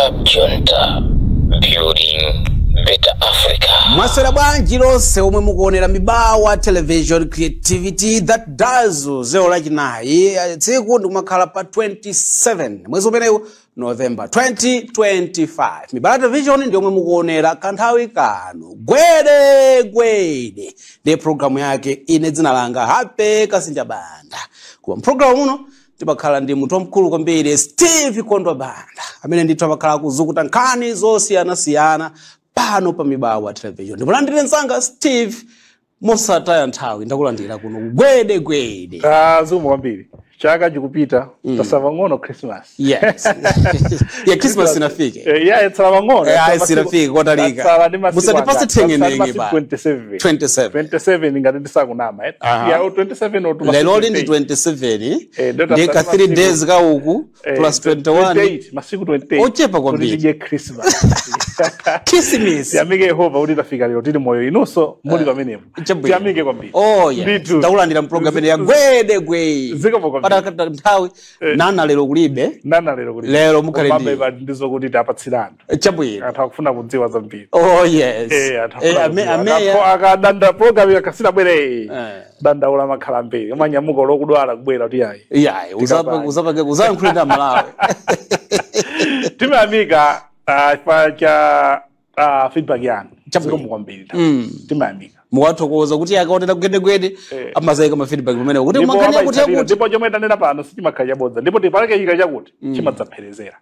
Club Junta, building better Africa. Mwaswera bwanji lonse omwe mukuonera Mibawa Television, creativity that does. Zero lachinayi, tsiku ndikumakhala pa 27 mwezi umenewu, November 2025. Mibawa Television ndi omwe mukuonera kanthawi kano. Gwede Gwede ndiye programu yake. Ine dzina langa Hape Kasinja Banda. Koma mpulogalamu muno timakhala ndi munthu wamkulu kwambiri, Steve Kondwa Banda, amene ndithu amakhala kuzukuta nkhani zosiyanasiyana pano pa Mibawa Television. Ndimulandire msanga Steve, mosataya nthawi. Ndakulandira kuno Gwede Gwede. Ah, zikomo kwambiri. Chaka chikupita, tasala pang'ono Christmas. Yes, yeah, Christmas inafike. Yeah, tsala pang'ono. Ayi, sinafike kotalika. Tatsala ndi masiku Musatipase angati? thengenenge Tatsala ndi pa. masiku 27. 27. 27, ngati ndisakunama, eh? Aha. Yeah, 27 or Lero ndi 27. Eh, ndo ndi ka tasala 3 masiku- days kauku plus 21. 28, masiku 28. Ochepa kwambiri. Kuti tidye Christmas. Christmas. Tiyamike Yehova kuti tafika lero tili moyo, inunso muli pamenepo. Chabwino. Tiyamike kwambiri. Oh yes. Ndithu. Ndakulandira mpulogalamu imene ya Gwede Gwede. Zikomo kwambiri. Patakata nthawi nana lero kulibe. Nana lero kuti Lero mukhale ndi- Komabe ndizokuti tapatsira anthu. Chabwino. Anthu akufuna kudziwa zambiri. Oh yes. Anthu akufuna kudziwa. Ameya. Akadanda program yakasina bwere. Dandaula makhala ambiri. Umanyamuka lokudwala kubwera kuti ayi. Yayi, Tikabaya. uzapake uzayankhulira Malawi. Timayamika chifukwa cha feedback yanu. Chabwino. Zikomo kwambiri. Timayamika. Muwathokoza kuti akaonera Gwede Gwede amazayika ma feedback pamene kuti Ndipo makhani akuti amaitsatira, akuti. Ndipo chomwe tanena pano sichimakhala chabodza, ndipo tipaleke chika chakuti chimadzapherezera.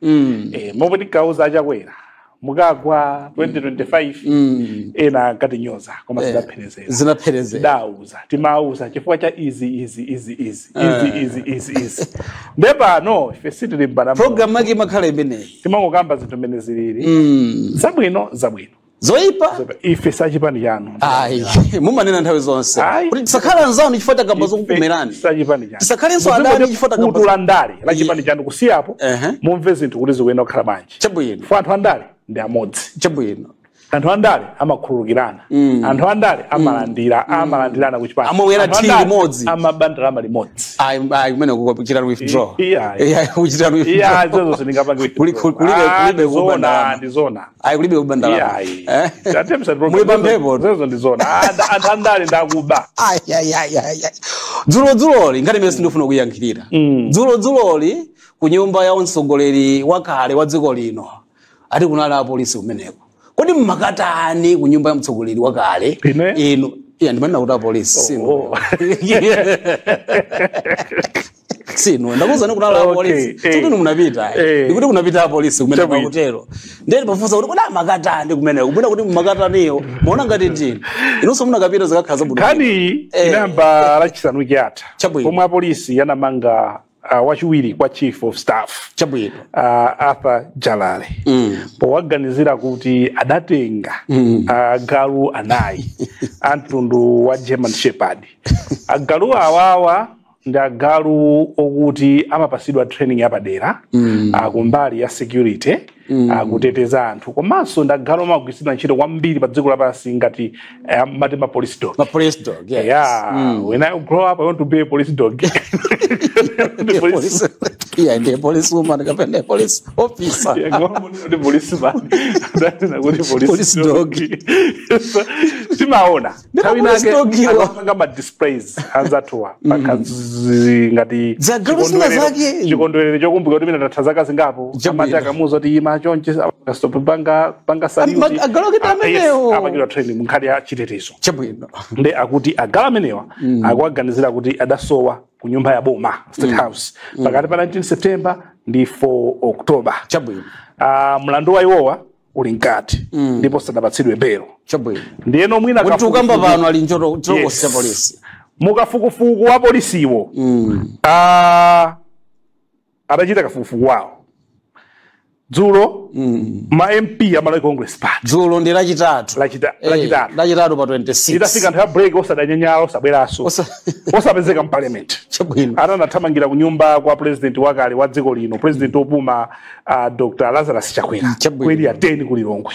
Momwe tinkauza aChakwera mukagwa 2025, ena ankatinyoza, koma zidapherezera. Zinapherezera. Tidauza, timauza chifukwa cha izi, izi, izi, izi, izi, izi, izi, izi. Nde pano ife sitilimbana. Program yake imakhala imeneyi. Timangokamba zinthu mmene zilili, zabwino zabwino, zoyipa ife sachipani chanu. Ayi, mumanena nthawi zonse Ayi. kuti tisakhala anzanu chifukwa takamba zokukumerani. Sachipani chanu. Tisakhalenso adani chifukwa takamba Kutu la ndale la chipani chanu kusiyapo, mumve zinthu kuti zikuyenda kukhala bwanji. Fo anthu andale ndi amodzi. Anthu andale amakhululukirana, anthu andale amalandira, amalandirana kuchipani. Amawera Anthu tea andale limodzi. amabandalama limodzi. Ayi ayi, kumene kuchita withdraw. Iya. Iya, kuchita withdraw. Iya, izozo sindingapange. Kulibe Ndizona, kubandalama. ndizona. Ayi, kulibe kubandalama. Iyayi. Eh? Muli pamphepo. Zezo ndizona. Anthu andale ndakuba. Ayi ayi ayi ayi, dzulo dzuloli ngati imene sindifuna kuyankhirira, dzulo dzuloli ku nyumba ya mtsogoleri wakale wa dziko lino ati kunali apolisi kumeneko. Kodi mmakatani ku nyumba ya mtsogoleri wakale? Ine? Inu. Iya, ndimanena kuti apolisi sinu. Oh. Sinu, ndakuwuzani kunali apolisi. Sikuti munapita, ndikuti kunapita apolisi kumene. Chabwino. Pakutero ndeni pafunsa kuti kodi amakatani kumeneko, kupita kuti mmakataniyo muona ngati ndini, inunso munakapita zikakhala zabwino. Nkhani inayamba Lachisanu wiki yatha, Chabwino. pomwe apolisi anamanga wachiwiri kwa chief of staff, Arthur Jalale, powaganizira kuti adatenga agalu anayi a mtundu wa German Shepherd. Agalu awawa ndi agalu okuti amapasidwa training yapadera kumbali ya security, kuteteza anthu, komanso ndi agalu amagwiritsidwa ntchito kwambiri pa dziko lapansi ngati mati ma police dog. Ma police dog, yes. Yeah, when I grow up, I want to be a police dog. The Ndiye police, police, yeah, ndiye police woman kapena ndiye police officer. Yeah, go on, the policeman. That's a good police, Police dog. So, timaona Ndi nthawi police inake dog iwo. akapanga ma displays anzathuwa pakazi ngati Zagalu zina zake. chikondwerero chokumbuka kuti mina tatha zaka zingapo. Chabwino. Amati akamuza kuti ima chonche, stop, panga panga salute. Agalu akiti amenewo. Apangidwa training mu nkhani ya chitetezo. Chabwino. Nde akuti agalu amenewa akuwaganizira kuti adasowa ku nyumba ya boma, State House, pakati pa 19 September ndi 4 October. Mlandu wa iwowa uli mkati ndipo sadapatsidwe belo. Ndiyeno mwina Kuti ukamba pano ali nchoto Yes. cha polisi. Mukafukufuku wa polisiwo, adachita kafukufuku wawo dzulo, ma MP a Malawi Congress Party. Dzulo ndi Lachitatu. Lachitatu. Lachitatu pa 26. Itafika nthawi ya break, osadanyanyala, osabweranso, osapezeka mparliament. Atanathamangira ku nyumba kwa president wakale wa dziko lino, president opuma, Dr Lazarus Chakwera, Chabwino. Ku Area 10 ku Lilongwe.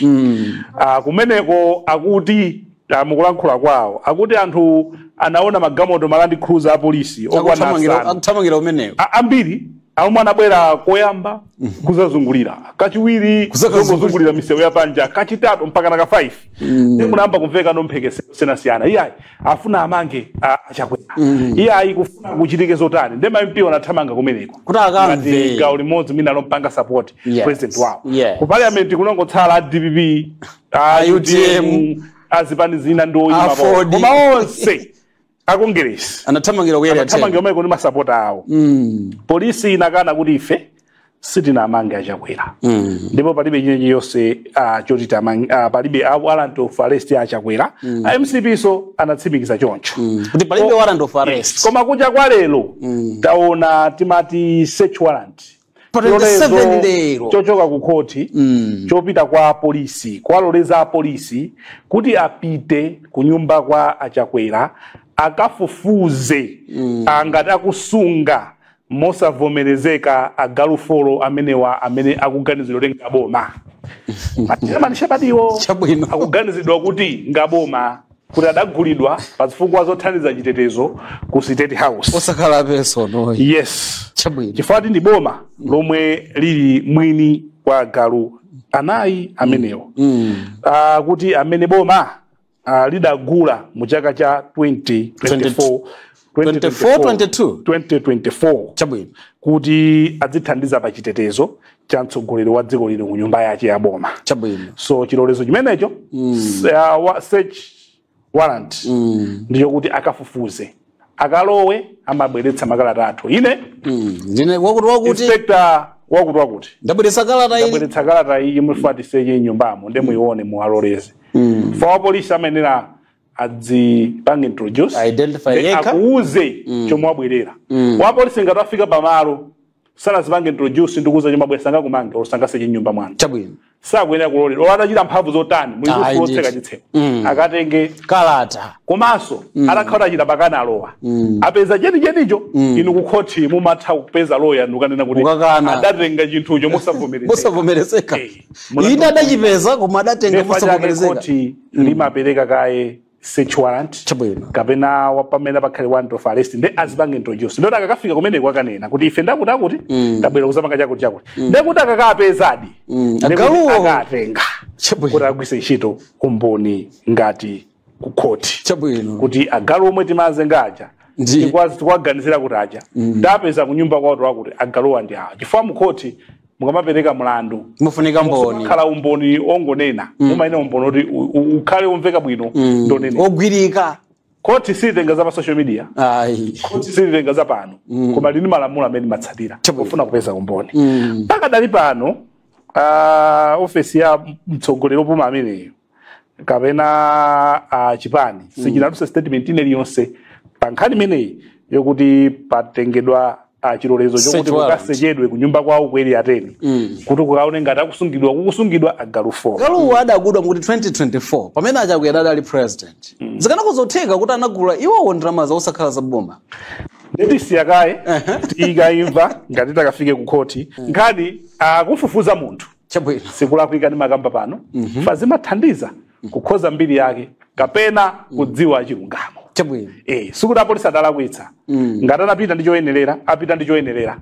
Kumeneko akuti, mukulankhula kwawo akuti anthu anaona magalimoto ma Land Cruiser a polisi okwana asanu. Akuthamangira umenewo. Ambiri. Omwe anabwera koyamba kuzazungulira, kachiwiri kuzazungulira misewu ya panja, kachitatu mpaka na ka 5. Ndi munayamba kumveka nomphekesera osiyanasiyana. Iyayi afuna amange achakwera, iyayi kufuna kuchitike zotani. Ndi ma MP anathamanga kumeneko kuti akamve. Ngati gawo limodzi mina lompanga support president wawo. Ku parliament kunongotsala a DPP, a UTM, UTM, azipani zina ndi oyima AFORD. Koma onse akongeresi anathamangira ku area 10. Anathamangira kumeneko ndi masapota awo. Polisi inakana kuti ife sitinamange achakwera, ndipo palibe chinenji yonse choti palibe warrant of arrest ya achakwera. A MCP so anatsimikiza choncho kuti palibe warrant of arrest. Koma kucha kwa lero taona timati search warrant. Pa 27 Chilolezo lero. chochoka ku khoti chopita kwa polisi, kwaloleza apolisi kuti apite ku nyumba kwa achakwera akafufuze angati akusunga mosavomerezeka agalu 4 amenewa amene akuganizidwa kuti ngaboma. Manishabadiwo Chabwino. akuganizidwa kuti ngaboma, kuti adagulidwa pa zifukwa zothandiza chitetezo ku State House. Osakhala personal. Yes. Chabwino. Chifukwa ndi boma lomwe lili mwini kwa agalu anayi amenewo, kuti amene boma lidagula mu chaka cha 2024. 24, 22? 2024. Chabwino. Kuti adzithandiza pa chitetezo cha mtsogoleri wa dziko lino ku nyumba yake ya boma. Chabwino. So chilolezo chimenecho, search warrant, ndicho kuti akafufuze, akalowe, amabweretsa makalata athu. Ine Ndine wakuti wakuti, inspector wakuti wakuti, ndabweretsa kalata ili. Ndabweretsa kalata iyi, mufuna tiseche nyumbamo, nde muione, muwaloleze. For apolisi amenera adzipange introduce, Identify Then yekha. akuuze chomwe wabwerera. Wapolisi ngati afika pamalo sanazipange introduce ndikuuza chomwe abwera, sangakumange or sangaseche nyumba mwanu. Chabwino. Sakuyenera kulolera or atachita mphamvu zotani. Ah, Muizotseka indeed. chitseko akatenge kalata. Komanso atakhala achita pakana alowa apeza chenichenicho, inu kukhoti mumatha kupeza loya nukanena kuti Kukakana. adatenga chinthucho mosavomerezeka. Mosavomerezeka. Mulandu Ine adachipeza koma adatenga Ndefa chake mosavomerezeka. khoti limapereka kaye search warrant Chabwino. kapena pamene pakhale warrant of arrest, nde azipange introduce, ndoti akakafika kumeneko akanena kuti ife ndakuti akuti tabwera kuzapanga chakuti chakuti, ndekuti akakapezadi, ndekuti Agaluwo. akatenga Chabwino. kuti agwise ntchito umboni ngati kukhoti Chabwino. kuti agalu omwe timazenga aja tikuwaganizira kuti aja ndapeza kunyumba kwawo wakuti agaluwa ndi awa, chifukwa mukhoti mukamapereka mlandu Mufunika mboni. khala umboni ongonena, mumayenera umboni kuti ukhale umveka bwino ndonena Ogwirika. Khoti silitenga za pa social media. Ayi. Khoti silitenga za pano, koma lini malamulo amene matsatira Chabwino. kufuna kupeza umboni. Mpaka dali pano ofesi ya mtsogoleri opuma ameneyo kapena chipani sichinatulutse statement ine iliyonse pa nkhani imeneyi yokuti patengedwa chilolezo chokuti Search warrant. kukasechedwe kunyumba kwawo ku Area 10 kuti kukaone ngati akusungidwa, kukusungidwa agalu 4. Galuwa adagulidwa mukuti 2024 pamene achakwera adali president. Zikanakuzotheka kuti anagula iwowo ndalama zaosakhala za boma. Ndetisiya kaye, tikayimva ngati takafike ku khoti nkhani akufufuza munthu. Chabwino. Sikulakwika ndi makamba pano fa zimathandiza kukhoza mbiri yake kapena kudziwa chilungamo. Chabwino. Sikuti apolisi adalakwitsa. Ngati anapita ndi choyenerera, apita ndi choyenerera,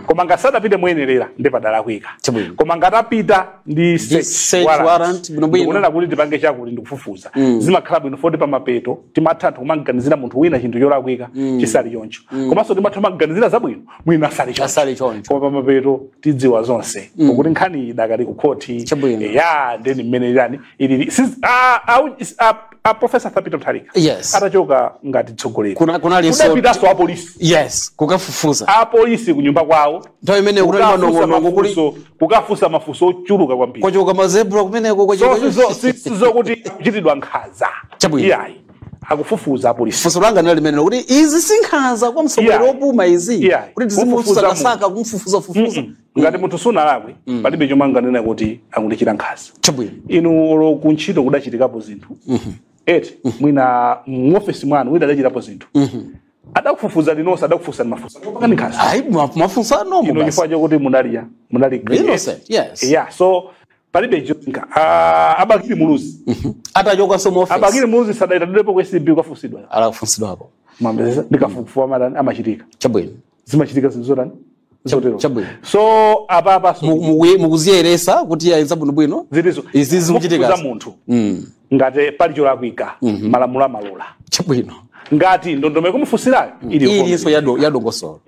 koma ngati sadapite moyenerera ndi padalakwika. Chabwino. Koma ngati apita ndi search warrant, bwinobwino. ndikunena kuti tipange chakuti ndikufufuza, zimakhala bwino foti pamapeto timatha anthu kumaganizira munthu wina chinthu cholakwika chisali choncho, komanso timatha kumaganizira zabwino mwina asali choncho. Asali choncho. Koma pamapeto tidziwa zonse pokuti nkhani idakali ku khoti. Chabwino. Ya, ndeni mmene ilani ilili a Professor Arthur Peter Mutharika atachoka ngati mtsogoleri, Kunalinso kudapitanso apolisi yes, kukafufuza. Apolisi kunyumba kwawo. Nthawi imeneyo kunali Kukafunsa manong'onong'o kuli kukafunsa mafunso ochuluka kwambiri. Kwachoka mazebra kumeneko. So Kwachoka sizokuti kuchitidwa nkhanza. Chabwino. Iyayi, akufufuza apolisi. Funso langa ndinali limenelo kuti izi si nkhanza kwa mtsogoleri wopuma izi kuti Kumfufuza tizimusakasaka, kumfufuzafufuza? Ngati munthu sunalakwe, palibe chomwe anganena kuti akundichita nkhanza. Chabwino. Inu olo kuntchito kudachitikapo zinthu eti mwina muofesi mwanu wina adachitapo zinthu, adakufufuza linonse, adakufufuza mafunso akupangani nkhanza? Ayi, mafunso anomo Ino basi. chifukwa chokuti munaliya munali Innocent, yes. Yeah, so palibe chinga. Abakili Muluzi Atachokanso mu office. Abakili Muluzi sadaitanirepo ku ACB kukafunsidwa? Alakufunsidwapo. Mwambeza ndikafukufuwa matani amachitika. Chabwino. Zimachitika zinthu zotani Zotero. Chabwino. So apapa so Mukuziyeresa kuti ayinza bwinobwino. Zilizo Izi zikuchitika. Mukufufuza munthu ngati pali cholakwika, malamulo amalola. Ngati ndondomeko mufunsirayo ili Ilinso yadongosolo.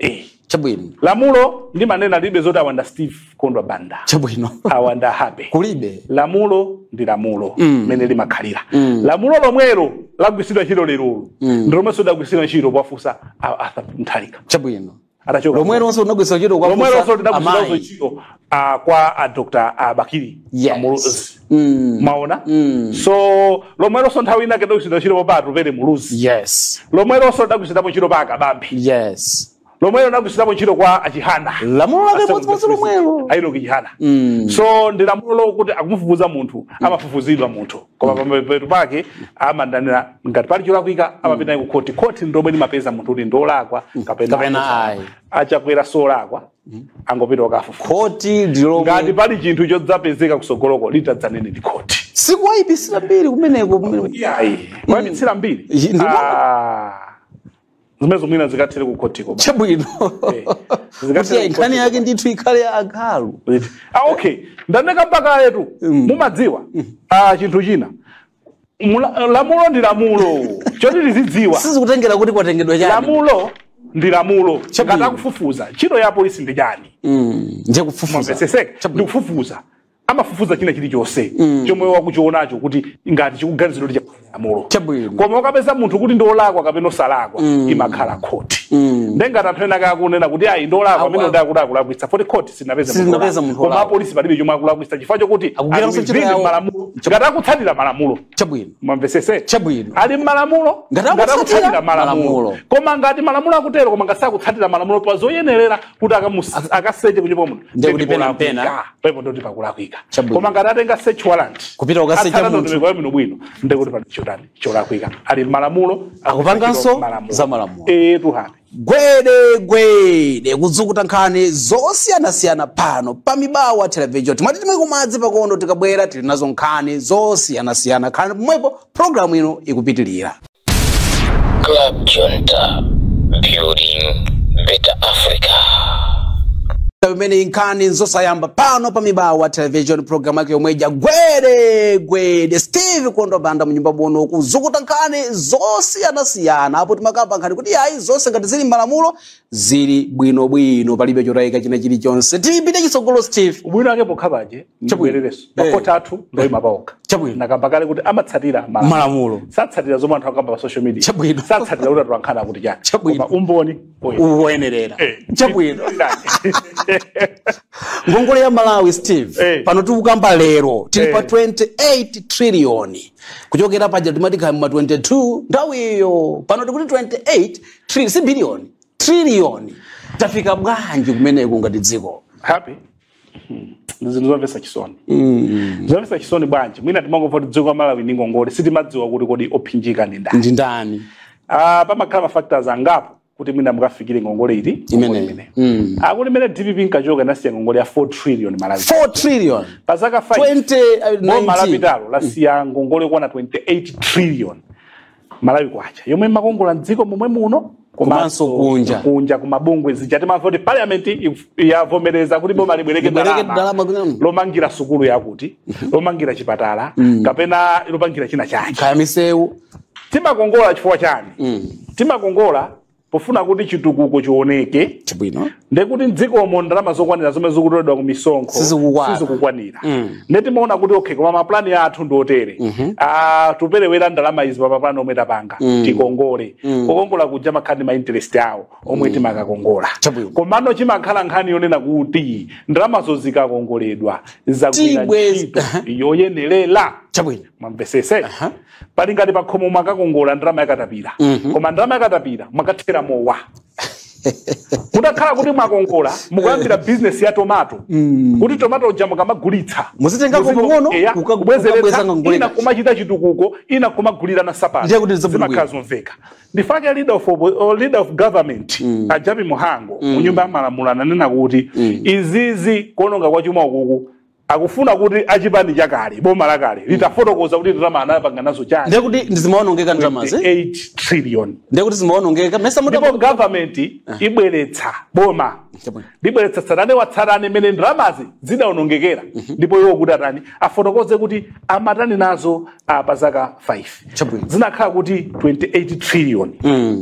Chabwino. Lamulo ndi manena libe zoti awanda Steve Kondwa Banda, awanda Happy. Kulibe. Lamulo ndi lamulo mene limakhalira. Lamulo lomwelo lagwiritsidwa ntchito lerolo ndi lomwenso lidagwiritsidwa ntchito powafunsa Arthur Mutharika atachoka. Lomwelonso linagwiritsidwa ntchito kwa lomwelonso lidagwiritsidwa amayi. ntchito kwa a Dr. Bakili Muluzi. Maona? So lomwelonso nthawi ina lidagwiritsidwa ntchito pa Atupele Muluzi. Lomwelonso lidagwiritsidwapo ntchito pa Akabambi. Lomwelo lidagwiritsidwapo ntchito kwa Achihana. Lamulo lake modzimodzi lomwelo. Ayiloki Chihana. So ndi lamulo lokuti akumufufuza munthu, amafufuzidwa munthu, koma pamapeto pake amandanira ngati pali cholakwika, amapita ku khoti. Khoti ndomwe limapeza munthu kuti ndolakwa kapena Kapena ayi. Achakwera solakwa, angopita wakafufuza. Khoti ndilomwe. Ngati pali chinthu chodzapezeka kusogoloko, litadzanene ndi khoti. Sikuwayipitsira mbiri kumeneko kumene? Iyayi, kuwayipitsira mbiri? Ndikuona. Ah, zimenezo mwina zikathere ku khotiko. Kuti ayi, nkhani yake ndithu ikhale agalu. Ah, okay, ndaneka mpaka yetu mumadziwa chinthu china. Lamulo ndi lamulo, choti tizidziwa. Sizikutengera kuti kwatengedwa chani. Lamulo ndi lamulo. Ngati akufufuza, ntchito ya polisi ndi chani? Ndiye kufufuza. Mwamvetseseka? Ndi kufufuza. Amafufuza china chilichonse chomwe wakuchionacho kuti ngati chikuganizidwa kuti lamulo. Koma ukapeza munthu kuti ndiolakwa kapena osalakwa, imakhala khoti. Ndengati anthu ena akakunena kuti ayi, ndiolakwa, amene ndakuti akulakwitsa, poti khoti sinapeze munthu Sinapeza olakwa. munthu Koma olakwa. apolisi palibe chomwe akulakwitsa chifukwa chokuti Akugwiranso ali ntchito within yawo. malamulo, ngati akutsatira malamulo. Mwamvetsese? Ali mmalamulo. Ngati Ngati akutsatira akutsatira malamulo. malamulo. Koma ngati malamulo akutero, koma ngati sakutsatira malamulo pa zoyenerera kuti akaseche kunyumba munthu, Ndiye kuti pena mpena. Pepo ndoti pakulakwika. Koma ngati atenga search warrant, Kupita kukasecha atsata munthu. ndondomeko yabwino bwino, ndiye kuti pali chotani cholakwika. Ali malamulo. Akupanganso za malamulo. Tuhani. Gwede gwede kudzukuta nkhani zosiyanasiyana pano pa Mibawa Television. Timati timwe kumadzi pakondo, tikabwera tili nazo nkhani zosiyanasiyana. Nkhani pomwepo, programu ino ikupitilira. Club Junta, building better Africa. Pamene nkhani zosayamba pano pa Mibawa Television, program yake yomwe ija, Gwede Gwede. Steve Kondo Banda munyumba muno kuzukuta nkhani zosiyanasiyana. Apo timakamba nkhani kuti ayi, zonse ngati zili m'malamulo zili bwinobwino, palibe chotayika china chilichonse. Tipite chitsogolo, Steve. Ubwino ake pokhapaje, ndibwerereso, makhoti athu ndoyima paokha. Nakamba kale kuti amatsatira malamulo, satsatira zomwe anthu akamba pa social media, satsatira kuti atolankhani akuti chani, koma umboni uwoyenerera. Chabwino. Ngongole ya Malawi, Steve, pano tikukamba lero tili pa 28 trillion, kuchokera paja timati kaya ma 22 nthawi iyo. Pano tikuti 28 trillion, si billion, trillion. Tafika bwanji kumeneko ngati dziko? Happy, ndi zinthu zomvetsa chisoni. Zomvetsa chisoni bwanji? Mwina timangomva kuti dziko la Malawi ndi ngongole, sitimadziwa kuti kodi ophinjika ndi ndani. Ndi ndani? Ah, pamakhala ma factors angapo kuti mwina mukafikire ngongole iti. Imene. Akuti imene DPP nkachoka inasiya ngongole ya 4 trillion Malawi. 4 trillion. Pa zaka 5 20 boma lapitalo lasiya ngongole kwana 28 trillion Malawi kwacha, yomwe makongola mdziko momwe muno. Komanso kunja. Kunja kumabungwe zija timamva kuti parliament yavomereza kuti boma libwereke Libwereke ndalama ndalama lomangira sukulu, yakuti lomangira chipatala, kapena lopangira china chake. Kaya misewu. Timakongola chifukwa chani? Timakongola pofuna kuti chitukuko chioneke. Ndekuti mdzikomo ndalama zokwanira zomwe zikutoledwa ku misonkho Sizikukwana. sizikukwanira. Nde timaona kuti okay, koma maplani athu ndi otere, tuperewera ndalama izi pa maplani omwe tapanga, tikongole. Kukongola kuja makhala ndi ma interest awo omwe timakakongola. Komano chimakhala nkhani yonena kuti ndalamazo zikakongoledwa zagwira ntchito yoyenerera. Mwamvesese? Pali ngati pakhomo mwakakongola ndalama yakatapira, koma ndalama yakatapira mwakathera mowa. Mutakhala kuti mwakongola, mukuyambira business ya tomato, kuti tomato uja mukamagulitsa Muzitengako pang'ono, Eya, kubweza kubwezeretsa ngongole. Ina kumachita chitukuko, ina kumagulira na sapato. Ndiye kuti zizabwino. Zimakhala zomveka. Ndifake leader of government a Jappie Mhango mu nyumba ya malamulo ananena kuti izizi kuononga kwa chuma ukuku Akufuna kuti achipani chakale, boma lakale, litafotokoza kuti ndalama anapanga nazo chani. Ndekuti ndizimaonongeka ndalamazi. 8 trillion. Ndekuti zimaonongeka mesa Ndipo government ibweretsa, boma libweretsa tsatane watsatane mene ndalamazi zidaonongekera. Ndipo iwo kuti atani, afotokoze kuti amatani nazo pa zaka 5. Zinakhala kuti 28 trillion.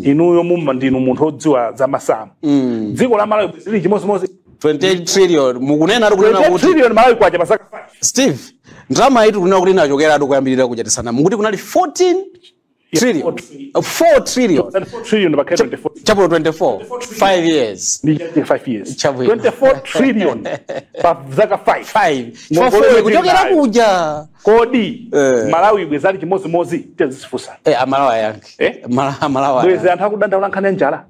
Inuyo mumma ndinu munthu odziwa za masamu. Dziko la Malawi lili chimodzimodzi 28 trillion mukunena ari kunena 28 kuti trillion Malawi kwacha pa zaka 5. Steve, ndalama itu kunena kuti inachokera atu kuyambirira kuchatisana mukuti kunali 14 trillion. 4 trillion. 4 trillion pa 24. Chapter 24. 5 years. Ndi 5 years. Chabwino. 24 trillion pa zaka 5. 5. Ngongole Kuchokera tili nayo. kuja. Kodi Malawi ibwezali chimodzimodzi tezifusa. Amalawi ayankhe. Amalawi. Bwezi anthu akudandaula nkhani ya njala.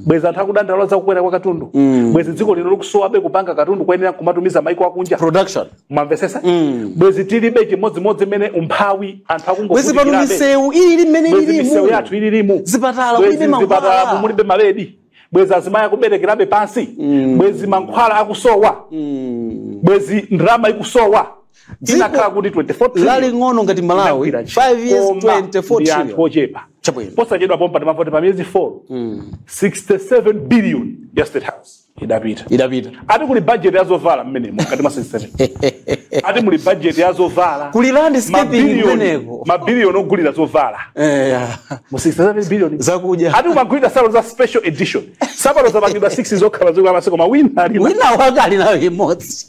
Bwezi anthu akudandaula za kukwera kwa katundu. Bwezi dziko lino likusowabe kupanga katundu kuyenera kumatumiza maiko akunja. Production. Mwamvesesa? Bwezi tilibe chimodzimodzi mmene umphawi anthu Bwezi pano akungovutikirabe. misewu ili mmene Bwezi misewu ilimu. yathu ililimu. Zipatala Bwezi mulibe mankhwala. zipatala mulibe mabedi. Bwezi azimayi akuberekerabe pansi. Bwezi mankhwala akusowa. Bwezi ndalama ikusowa. Inakhala kuti 24 trillion. Laling'ono ngati Malawi, Inagwira ntchito. 5 years Koma 24 ndi anthu trillion. ochepa. Chabwino. Posachedwa pompa timavoti pa miyezi 4. 67 billion ya State House idapita. Idapita. Ati kuli budget ya zovala mmenemo mkati mwa 67. Ati muli budget ya zovala. Kuli landscaping kumeneko. Mabiliyoni ogulira zovala. Mu 67 billion. Zakudya. Ati umagulira salo za special edition. Sabalo zapangidwa 6 zokhala zokhala maseko ma wina ali. Wina wake ali nayo imodzi.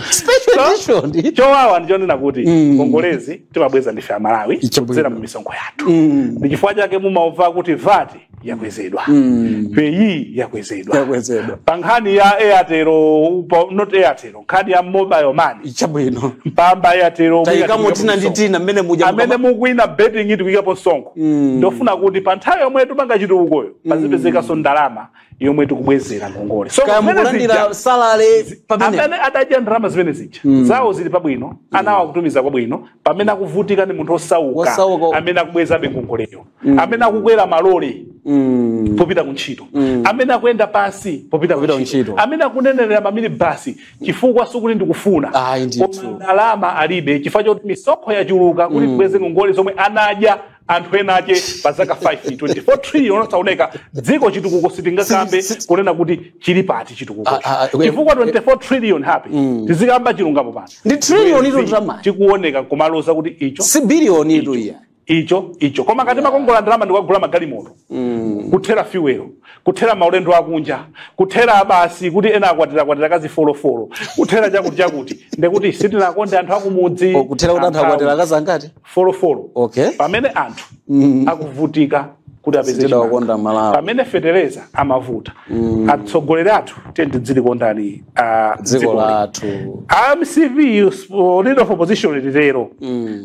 Special edition. Chowawa ndichonena kuti ngongolezi timabweza ndife Amalawi Ichabwino. kudzera mu misonkho yathu. Ndi chifukwa chake mumaumva kuti VAT yakwezedwa. PAYE yakwezedwa. Yakwezedwa. Pa nkhani ya Airtel, not Airtel, nkhani ya mobile money. Ichabwino. Mpamba Airtel, Tayikamo mwina tina ndi tina mmene muja amene mukuwina betting tikuyikapo msonkho. Ndofuna kuti pa nthawi yomwe timanga chitukukoyo pazipezekanso ndalama yomwe tikubwezera ngongole. So Kaya zimene mukulandira zija, salary pamene amene adadya ndalama zimene zija zawo zili pabwino, anawo akutumiza kwabwino, pamene akuvutika ndi munthu osauka amene akubwezabe ngongoleyo, amene akukwera malole popita kuntchito, amene akuyenda pansi popita kuntchito, amene akunenerera mamini basi chifukwa sikuti ndikufuna, koma ndalama alibe chifukwa choti misonkho yachuluka kuti tibweze ngongole zomwe anadya anthu ena ache pa zaka 5 24 trillion osaoneka. Dziko chitukuko sitingakambe kunena kuti chili pati chitukuko chifukwa 24 trillion happy tizikamba chilungamo pano ndi trillion ito ndalama tikuoneka kumaloza kuti icho si billion ito iya icho koma kati makongola ndalama ndikagula magalimoto, kuthera fuel, kuthera maulendo akunja, kuthera basi kuti ena akwatira kazi folofolo, kuthera chakuti ndekuti sitinakonde anthu akumudzi, kuthera kuti anthu akwatira kazi angati folofolo. Okay. Pamene anthu akuvutika kuti apeze Sitinakonda Malawi, pamene fetereza amavuta, atsogoleri athu tende dzilikondani dziko lathu. MCP leader of opposition litero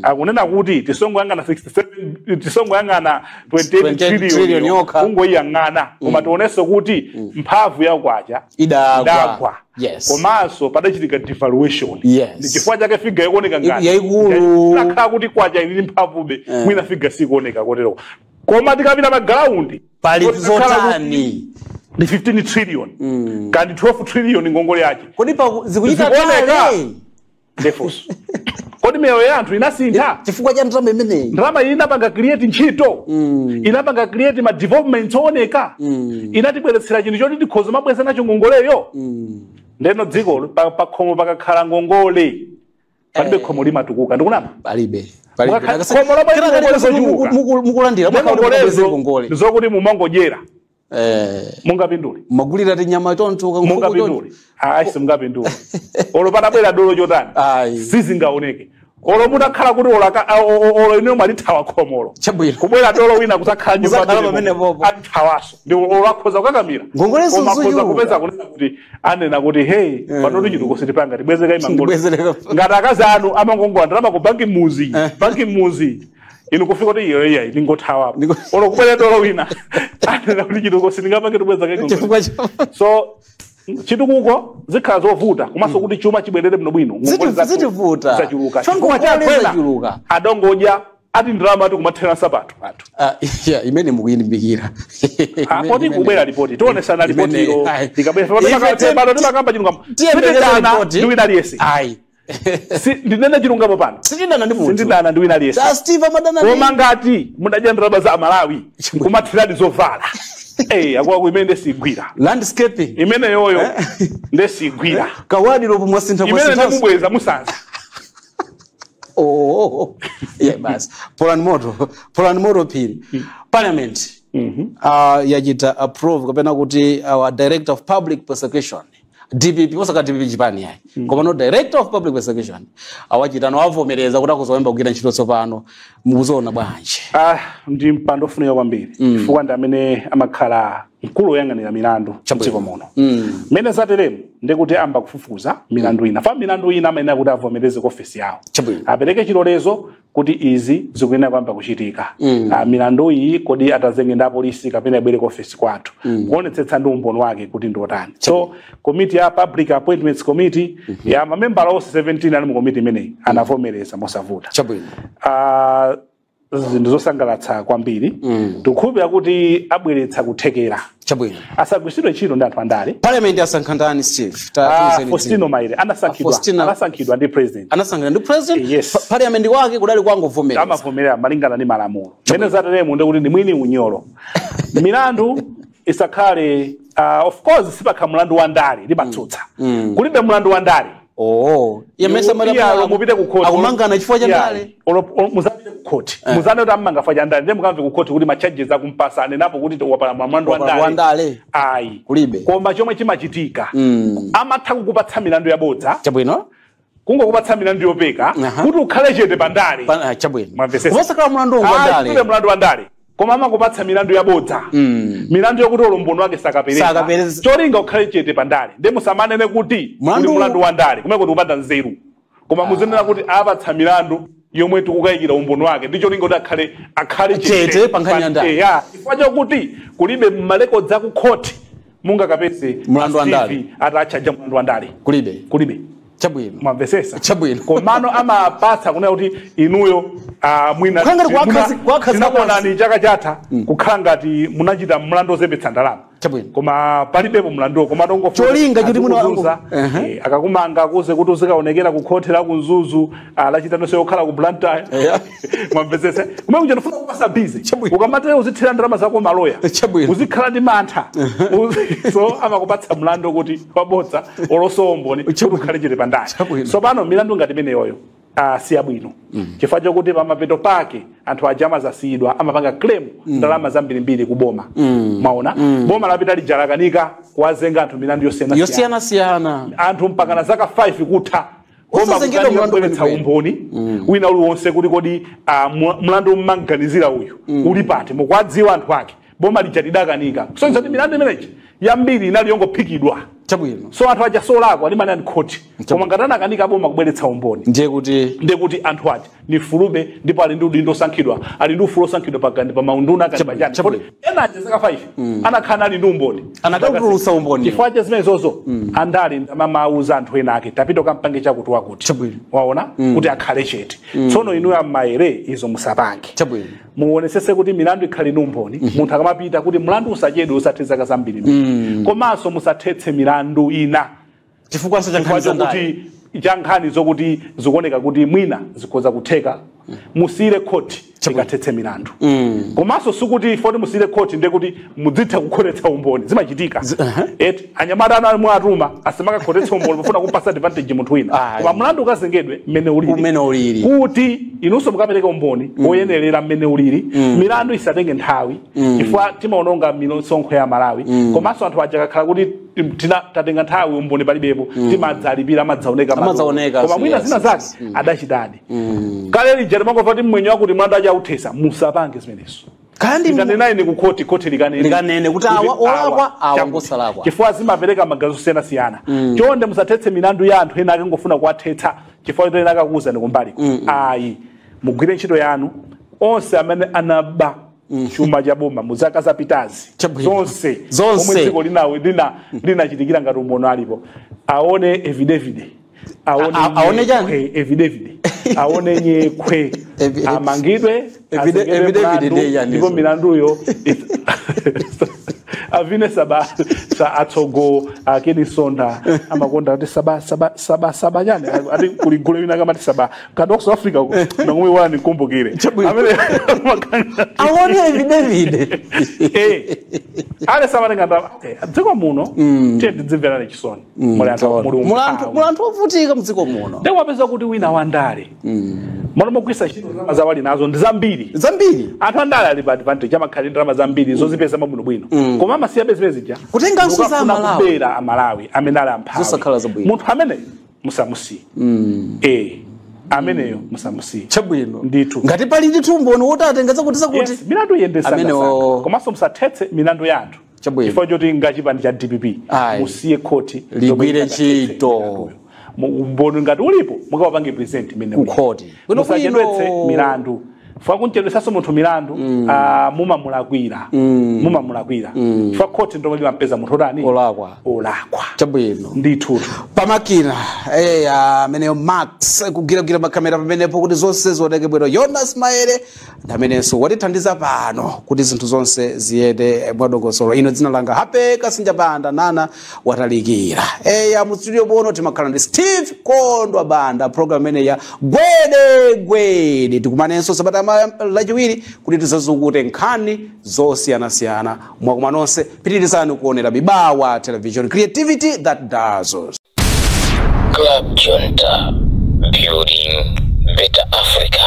akunena kuti tisongoyang'ana 67, tisongoyang'ana 28 trillion yokha, kungoyang'ana koma tionenso kuti mphamvu ya kwacha idagwa. Yes. Komanso padachitika devaluation. Yes. Ndi chifukwa chake figa ikuoneka ngati yaikulu, lakhala kuti kwacha ili mphamvube, mwina figa sikuoneka kotero. Koma tikapita pa ground pali zotani ndi 15 trillion kandi 12 trillion ngongole yake. Kodi pa zikuchita kale ndefuso. Kodi miyoyo ya anthu inasintha chifukwa cha ndalama imeneyi. Ndalama iyi inapanga create ntchito, inapanga create ma development ooneka, inatibweretsera chinthu choti tikhoza mabweza nacho ngongoleyo. Ndeno dziko pa khomo pakakhala ngongole palibe khomo limatukuka. Ndikunama palibe. Mukulandira ngongole zokuti mumangodyera mungapindule, magulira tinyama tonto mungapindule. Ayi simungapindule. Olo patabwera dolo chotani sizingaoneke. Olo mutakhala kuti olo ine mwalithawa khomolo kubwera dolo wina kusakhala nyumba pamenepopo athawaso ndi olo akhoza kukakamira ngongolezo akhoza kupeza kunena kuti anena kuti hey panotu chituko sitipanga tibwezeka imangole. Ngati akazi anu amangongola ndalama ku banki muzi, banki muzi inu kufika kuti iyo iya ndingothawapo olo kubwera dolo wina anena kuti chituko sitingapange tibwezeka ngongole. So chitukuko zikhala zovuta komanso kuti chuma chibwerere bwinobwino zitivuta zachuluka chifukwa chakwera adongodya Ati ndalama ati kumathera nsapato anthu. Yeah, imene mukuyilimbikira. Poti kubwera ripoti, tionesana ripoti ilo likabwera. Pano timakamba chilungamo. Tiyembekeze Sindidana ripoti. ndi wina aliyense. Ayi. Ndinene chilungamo pano. Sindidana ndi munthu. Sindidana ndi wina aliyense. Sa Steve amadana ndi. Koma ngati mudadya ndalama za Amalawi kumathiradi zovala, akwaku imene ndesigwira. Landscaping. Imene yoyo ndesigwira. Kawadi lopo mwasintha Imene mwasintha. ndimubweza musanza. Oh. Yeah, basi. Poland moto. Poland moto pili. Parliament yachita approve kapena kuti our Director of Public Prosecution, DPP, osaka DPP chipani yayi, koma no Director of Public Prosecution awachita no avomereza kuti akuzoyamba kugwira ntchito tsopano. Mukuzoona bwanji? Ndi mpando ofunika kwambiri, chifukwa ndi amene amakhala mkulu woyang'anira milandu mdziko muno. Mmene zateremu ndikuti amba kufufuza milandu ina, fa milandu ina amayenera kuti avomereze ku ofesi yawo, apereke chilolezo kuti izi zikuyenera kuyamba kuchitika. Milandu iyi kodi atazenge ndi apolisi kapena ibwere ku ofesi kwathu, kuonetsetsa ndi umboni wake kuti ndi otani. So committee ya Public Appointments Committee ya mamembala onse 17 ali mu committee imeneyi anavomereza mosavuta. Zinthu zosangalatsa kwambiri. Tikukhulupirira kuti abweretsa kuthekera. Asagwiritsidwe ntchito ndi anthu andale. Parliament yasankha ndani, Steve? Faustino Maire anasankhidwa. Anasankhidwa ndi president. Anasankhidwa ndi president. Yes. Parliament wake kudali kwangovomereza. Amavomerera malingana ndi malamulo. Mmene zateremu ndikuti ndi mwini unyolo. Milandu isakhale, of course sipakha mlandu wa ndale, limatsutsa. Kulibe mlandu wa ndale. Oh, yamesa mara. Iya, mupite ku court. Akumangana chifukwa cha ndale. Muzapite ku court, muzane kuti amanga chifukwa cha ndale, ndiye mukamve ku court kuti ma charges akumpasa anenapo kuti wapala mlandu wa Wapala wa ndale. ndale. Ayi. Kulibe. Koma chomwe chimachitika, amatha kukupatsa milandu yabodza, kungokupatsa milandu yopeka kuti ukhale chete pa ndale. Chabwino. Mwamvesesa? Wosakhala mlandu wa ndale. Kulibe mlandu wa ndale, koma amakupatsa milandu yabodza, milandu yokuti umboni wake sakapereka, Sakapereka. cholinga ukhale chete pa ndale. Ndiye musamanene kuti Mlandu kuli mlandu wa ndale kumene kuti kupanda nzeru, koma muzinena kuti apatsa milandu yomwe tikukayikira umboni wake ndi cholinga kuti akhale Chete pa nkhani ya ndale. Ya, chifukwa chokuti kulibe mmarekodzi aku khoti mungakapeze Mlandu wa ndale. Steve atachaja mlandu wa ndale. Kulibe. Kulibe. Mwamvesesa? Chabwino. Komano amapatsa kunena kuti inuyo, mwina Kukhala ngati kwakhazi- tinakuonani chaka chatha kukhala ngati munachita mlandu ozembetsa ndalama, koma palibepo mlanduwo, koma Cholinga choti muno tongofuza akakumanga akuze kuti uzikaonekera ku khoti la ku Mzuzu, lachitano yokhala ku Blantyre. Mwamvesese? Kumene kuja ndifuna kupasa busy, ukamatero uzithira ndalama zako maloya, uzikhala ndi mantha. So amakupatsa mlandu kuti wabodza olosowa umboni kuti ukhale chete pandale. So pano milandu ngati imeneyoyo siyabwino, chifukwa chokuti pamapeto pake anthu aja amazasiyidwa, amapanga claim ndalama zambirimbiri kuboma. Mwaona, boma lapita lija lakanika kuwazenga anthu milandu yosiyanasiyana. Yosiyanasiyana. Anthu mpaka na zaka 5 kutha, koma Osazengedwa kukanika mlandu kubweretsa kwenikweni. umboni wina uliwonse kuti kodi mlandu mmanganizira uyu uli pati, mukwadziwa anthu ake. Boma lija lidakanika kusonyeza kuti milandu imeneyi yambiri inali yongophikidwa. So anthu aja solakwa alimani ani khoti, koma ngati anakanika boma kubweretsa umboni, Ndiye kuti ndiye kuti anthu aja ni fulube, ndipo ali ndi udindo osankhidwa, ali ndi ufulu osankhidwa pakandi pa maunduna kani pachani. Ena aja zaka 5 anakhala ali ndi umboni. Anakatulutsa umboni. Chifukwa cha zimene zozo, andale amamauza anthu ena ake, tapita kampange chakuti wakuti, waona, kuti akhale chete. Tsono inuyo ammaere izo musapange. Muonesese kuti milandu ikhale ndi umboni, munthu akamapita kuti mlandu usachedwe, usathe zaka zambiri, komanso musathetse milandu ina chifukwa cha chifukwa nkhani za ndale. chokuti cha nkhani zokuti zikuoneka kuti mwina zikhoza kutheka. Musiyire khoti ikathetse milandu. Komanso sikuti foti musiyire khoti ndiye kuti mudzitha kukhotetsa umboni. Zimachitika eti anyamata anu ali mwatuma asamakakhotetse umboni pofuna kumpasa advantage munthu wina, koma mlandu ukazengedwe mmene ulili, Umene ulili. kuti inunso mukapereka umboni oyenerera mmene ulili. Milandu isatenge nthawi, chifukwa timaononga misonkho ya Malawi. Komanso anthu aja akakhala kuti tatenga nthawi umboni palibepo, timadzalipira, amadzaoneka madolo. Amadzaoneka, Koma mwina zina zake adachitadi kale lija timangomva kuti mmwenye wakuti mlandu aja authesa. Musapange zimenezo. Kandi Tikanena ine ku khoti, khoti likanene. Likanene kuti awa olakwa, awa chakuti. ngosalakwa. Chifukwa zimapereka magazi osiyanasiyana. Chonde musathetse milandu ya anthu ena ake ngofuna kuwathetsa chifukwa choti ena akakuwuzani kumbaliko. Ayi, mugwire ntchito yanu. Onse amene anaba chuma cha boma mu zaka zapitazi zonse, Zonse. omwe dziko linachitikira ngati umboni alipo, aone affidavit, aone Aone chani? Affidavit. Aone nyekhwe. Amangidwe, azengedwe Evident mlandu, day yani ndipo so. Milanduyo avine saba sa atsogo akeni sonda amakonda kuti saba saba saba saba chani, ati kuligule wina kamati saba kandi wa ku South Africa uko nangomwe wana nikumbukire. Chabwino. Amene Aone affidavit. Ale samatenga, okay, dziko muno tiye tidzimverane chisoni, muli anthu muli umphawi. Munthu wovutika mdziko muno. Ndewapeza kuti wina wandale mwana mogwisa ntchito ndalama zawo ali nazo ndi zambiri. Zambiri. Anthu andale ali pa advantage, amakhala ndalama zambiri zozipeza mabwinobwino, koma amasiya zimene zija Kutenganso za ndikukafuna Amalawi. kubera Amalawi amene ali amphawi. Zosakhala zabwino. Munthu ameneyo musamusiye, ameneyo musamusiye. Chabwino. Ndithu. Ngati pali ndithu umboni woti atenga zakuti zakuti. Yes, milandu iyende Amenewo- komanso musathetse milandu ya anthu Chabwino. chifukwa choti ngachipani cha DPP. Ayi. Musiye khoti Ligwire lomwe lingathetse ntchito. milanduyo. Umboni ngati ulipo, mukawapange present imene Ku khoti. Bwino. Musachedwetse Bwino. milandu. Fwa kunchedwesanso munthu milandu, mumamulakwira, mumamulakwira, chifukwa khoti ndomwe limampeza munthu otani? Olakwa. Olakwa. Chabwino. Ndithu. Pamakina ameneyo Max kugwiragwira makamera pamenepo kuti zonse zioneke bwino. Jonas Maere ndi amenenso watithandiza pano kuti zinthu zonse ziyende mwadongosolo. Ino dzina langa Hape Kasinja Banda, nana watalikira. Eya, mu studio muno timakhala ndi Steve Kondwa Banda, program imene ya Gwede Gwede. Tikumanenso sabata lachiwiri kuti tizazukute nkhani zosiyanasiyana. Mwakuma nonse, pitirizani kuonera Mibawa Television, creativity that dazzles. Club Junta, building better Africa.